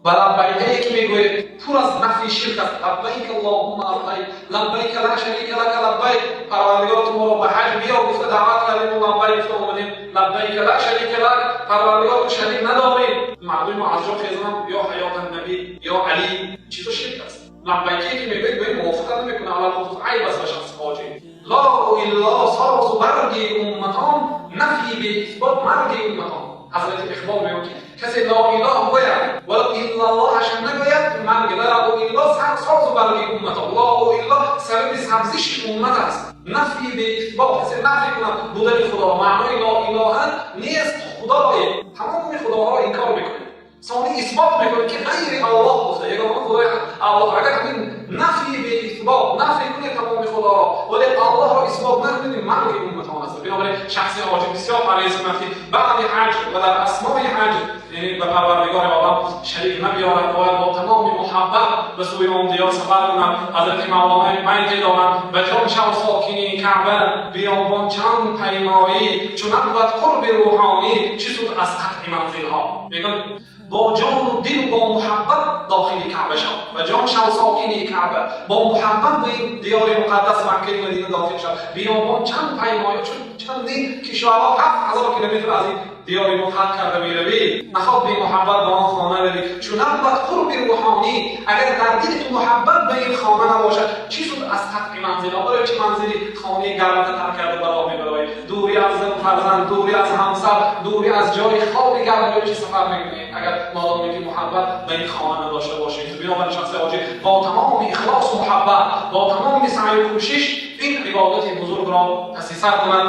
Ва лаббайкае, ки мегӯед, пур аз нафи ширк аст. Лаббайк аллоҳумма лаббайк, лаббайк ла шарика лака лаббайк. Парвардигор, ту моро ба ҳаҷ биё гуфта даъват кардем, лаббайк гуфта омадем. Лаббайк ла шарика лак, Парвардигор, ту шарик надорӣ. Мардуми мо аз ҷо хезананд: ё ҳаётан наби, ё Али. Чизо ширк аст. Лаббайкае, ки мегӯед, бо ин мувофиқат намекунад. Алалхусус айб аст ба шахси ҳоҷӣ. Ло илло созу барги умматон, нафи беисбот марги умматон. Ҳазрати Иқбол мегӯяд, ки касе ло илоҳ гӯяд, вало иллаллоҳашам нагӯяд, марг. Ло илло созу барги умматон, ло илло сабаби сабзиши уммат аст. Нафи беисбот, касе нафи кунад будани Худо, маънои ло илоҳа нест худое, тамоми худоҳоро инкор мекунад, сони исбот мекунад, ки ғайри Аллоҳ гуфта ягона худои Аллоҳ. Агар ҳамин нафи беисбот нафи кунед тамоми худоро, вале Аллоҳро исбот накунед, марги умматон аст. Бинобар ин шахси ҳоҷӣ бисёр парҳез кунад, ки баъди ҳаҷ ва дар аснои ҳаҷ, яъне ба Парвардигори олам шарик набиёрад. Бояд бо тамоми муҳаббат ба сӯи он диёр сафар кунад. Ҳазрати Мавлоно байте доранд: ба ҷон шав сокини Каъба, биёбон чанд паймоӣ, чун набуд қурби рӯҳонӣ, чӣ суд аз қатъи манзилҳо. Мегӯянд, бо ҷону дил, бо муҳаббат дохили Каъба шав. Ва ҷон шав сокини Каъба, бо муҳаббат ба ин диёри муқаддас, Маккаи Мадина, дохил шав. Биёбон чанд паймоӣ, чун чандин кишварҳо, 7000 километр аз ин диёри мо қатъ карда меравӣ, наход бемуҳаббат ба он хона равӣ. Чун набуд қурби рӯҳонӣ, агар дар дили ту муҳаббат ба ин хона набошад, чӣ суд аз қатъи манзилҳо? Барои чӣ манзили хонаи гармата тарк карда ба роҳ мебароӣ? Дурӣ аз зану фарзанд, дурӣ аз ҳамсар, дурӣ аз ҷои хоби гарм, барои чӣ сафар мекунӣ, агар модоме ки муҳаббат ба ин хона надошта бошӣ? Бинобар шахси ҳоҷӣ бо тамоми ихлосу муҳаббат, бо тамоми саъю кӯшиш ин ибодати бузургро паси сар кунад.